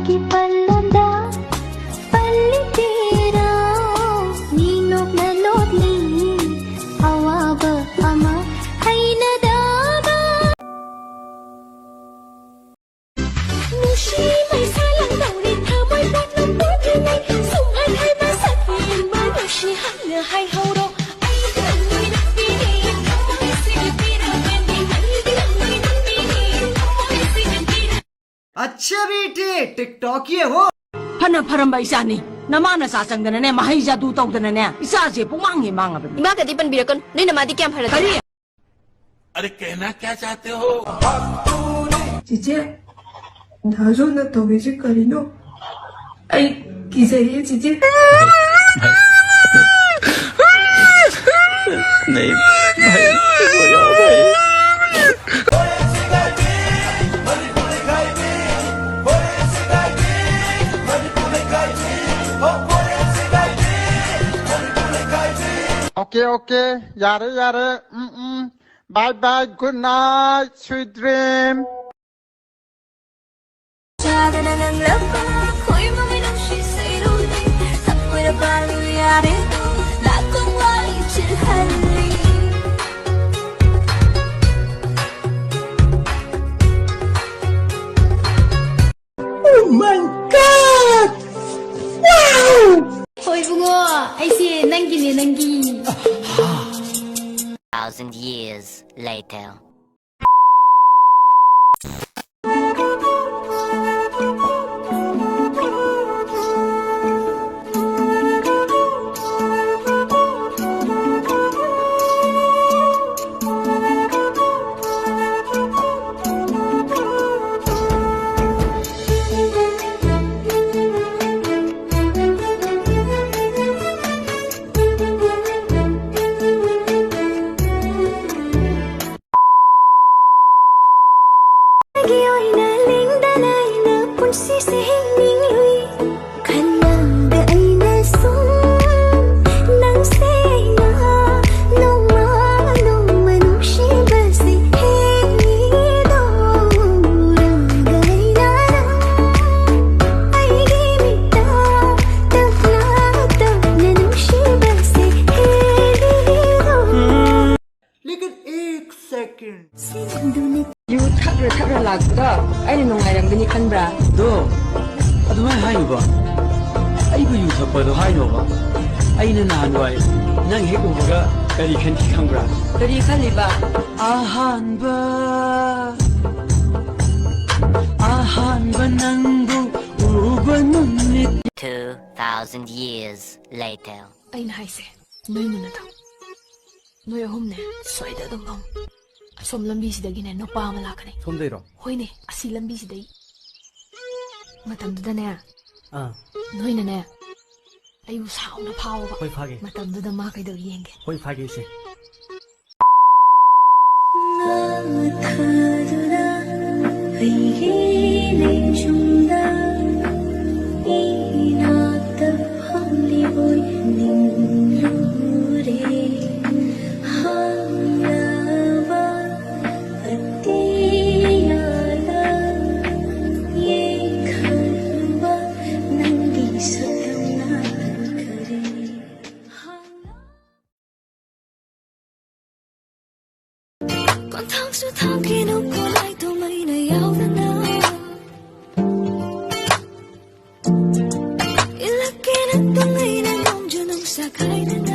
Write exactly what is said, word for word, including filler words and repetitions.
ꯀꯤ ꯄꯜꯂꯣꯟꯗ ꯄꯜꯂꯤ ꯇꯦꯔꯥ, ꯃꯤ ꯅꯣꯛꯅ ꯅꯣꯛꯂꯤ, ꯑꯋꯥꯕ ꯑꯃ ꯍꯩꯅꯗꯕ꯫ ꯅꯨꯡꯁꯤ ꯃꯩꯁꯥ ꯂꯥꯡꯗꯧꯔꯤ ꯊꯃꯣꯏ ꯄꯣꯠꯂꯨꯝ ꯄꯣꯠꯂꯤꯉꯩ, ꯁꯨꯝꯍꯜ ꯍꯩꯕ ꯁꯛꯄꯤ ꯑꯃ ꯅꯨꯡꯁꯤ ꯍꯥꯏꯅ ꯍꯥꯏꯍꯧꯔꯣ꯫ ꯑꯩꯗꯤ ꯅꯪꯒꯤ ꯅꯨꯄꯤꯅꯤ, ꯊꯃꯣꯏꯁꯤꯒꯤ ꯄꯤꯔꯥ ꯄꯦꯟꯗꯤ, ꯑꯩꯗꯤ ꯅꯪꯒꯤ ꯅꯨꯄꯤꯅꯤ, ꯊꯃꯣꯏꯁꯤꯒꯤ ꯄꯤꯔꯥ ꯑꯠꯆꯥ ꯕꯦꯇꯤ, ꯇꯤꯛꯇꯣꯛ ꯌꯦꯡꯉꯣ꯫ ꯐꯅ ꯐꯔꯝꯕ ꯏꯆꯥꯅꯤ꯫ ꯅꯃꯥ ꯅꯆꯥ ꯆꯪꯗꯅꯅꯦ, ꯃꯍꯩ ꯖꯥꯗꯨ ꯇꯧꯗꯅꯅꯦ, ꯏꯆꯥꯁꯦ ꯄꯨꯡꯃꯥꯡ ꯍꯦꯛ ꯃꯥꯡꯉꯕꯅꯤ꯫ ꯏꯃꯥꯒꯗꯤ ꯄꯟꯕꯤꯔꯛꯀꯅꯨ꯫ ꯅꯣꯏ ꯅꯃꯥꯗꯤ ꯀꯌꯥꯝ ꯐꯔꯒꯦ? ꯀꯔꯤ? अरे कहना क्या चाहते हो? ꯆꯤꯆꯦ, ꯗꯥ ꯖꯣꯟꯅ ꯇꯧꯔꯤꯁꯦ ꯀꯔꯤꯅꯣ? ꯑꯩ ꯀꯤꯖꯩꯌꯦ, ꯆꯤꯆꯦ꯫ नहीं, भाई, वो यार भाई। Okay, okay. ꯌꯥꯔꯦ, ꯌꯥꯔꯦ. ꯎꯝ, ꯎꯝ. Bye, bye. Good night. Sweet dream. ꯆꯥꯗꯅ ꯅꯪꯂꯝꯕ ꯈꯣꯏꯃꯨꯒꯤ ꯅꯨꯡꯁꯤ ꯁꯩꯔꯨꯗꯤ ꯊꯛꯄꯗ ꯄꯥꯜꯂꯨ ꯌꯥꯔꯦꯗꯣ ꯅꯥꯀꯣꯡ ꯋꯥꯏ ꯆꯤꯜꯍꯜꯂꯤ꯫ Oh my God! Wow! ꯍꯣꯏ ꯏꯕꯨꯡꯉꯣ, ꯑꯩꯁꯦ ꯅꯪꯒꯤꯅꯦ, ꯅꯪꯒꯤ꯫ Thousand years later. ꯑꯗꯣ ꯍꯥꯏꯅꯣꯕ꯫ ꯑꯩꯅ ꯅꯍꯥꯟꯋꯥꯏ ꯅꯪ ꯍꯦꯛ ꯎꯕꯒ ꯀꯔꯤ ꯈꯟꯈꯤ ꯈꯪꯕ꯭ꯔꯥ? ꯀꯔꯤ ꯈꯜꯂꯤꯕ? ꯑꯍꯥꯟꯕ, ꯑꯍꯥꯟꯕ ꯅꯪꯕꯨ ꯎꯕ ꯅꯨꯃꯤꯠ꯫ Two thousand years later. ꯑꯩꯅ ꯍꯥꯏꯁꯦ, ꯅꯣꯏ ꯃꯨꯟꯅ ꯊꯥꯎ꯫ ꯅꯣꯏ ꯑꯍꯨꯝꯅꯦ ꯁꯣꯏꯗ ꯑꯗꯨꯝ ꯐꯝꯃꯨ꯫ ꯑꯁꯣꯝ ꯂꯝꯕꯤꯁꯤꯗꯒꯤꯅꯦ ꯅꯨꯄꯥ ꯑꯃ ꯂꯥꯛꯀꯅꯤ꯫ ꯁꯣꯝꯗꯩꯔꯣ? ꯍꯣꯏꯅꯦ, ꯑꯁꯤ ꯂꯝꯕꯤꯁꯤꯗꯩ꯫ ꯃꯇꯝꯗꯨꯗꯅꯦ, ꯑꯥ꯫ ꯅꯣꯏꯅꯅꯦ ꯑꯩꯕꯨ ꯁꯥꯎꯅ ꯐꯥꯎꯕ꯫ ꯍꯣꯏ, ꯐꯥꯒꯦ꯫ ꯃꯇꯝꯗꯨꯗ ꯃꯥ ꯀꯩꯗꯧꯔꯤ ꯌꯦꯡꯒꯦ꯫ ꯍꯣꯏ, ꯐꯥꯒꯦ, ꯏꯆꯦ꯫ ꯉꯥ ꯊꯥꯗꯨꯅ ꯑꯩꯒꯤ ꯂꯦꯡꯖꯨꯝꯗ ꯏꯅꯥꯛꯇ ꯐꯝꯂꯤꯕꯣꯏ ꯅꯤꯡꯂꯨꯔꯦ꯫ ꯍꯥꯡꯂꯕ ꯑꯇꯤꯌꯥꯗ ꯌꯦꯡꯈꯠꯂꯨꯕ ꯅꯪꯒꯤ ꯁꯛꯇꯝꯅ ꯀꯔꯤ ꯈꯣꯟꯊꯥꯡꯁꯨ ꯊꯥꯡꯈꯤꯅꯨ ꯈꯣꯂꯥꯏ ꯇꯣꯃꯩꯅ ꯌꯥꯎꯗꯅ꯫ ꯏꯜꯂꯛꯀꯦꯅ ꯇꯨꯡꯉꯩꯅ ꯅꯣꯡꯖꯨ ꯅꯨꯡꯁꯥ ꯈꯥꯏꯗꯅ꯫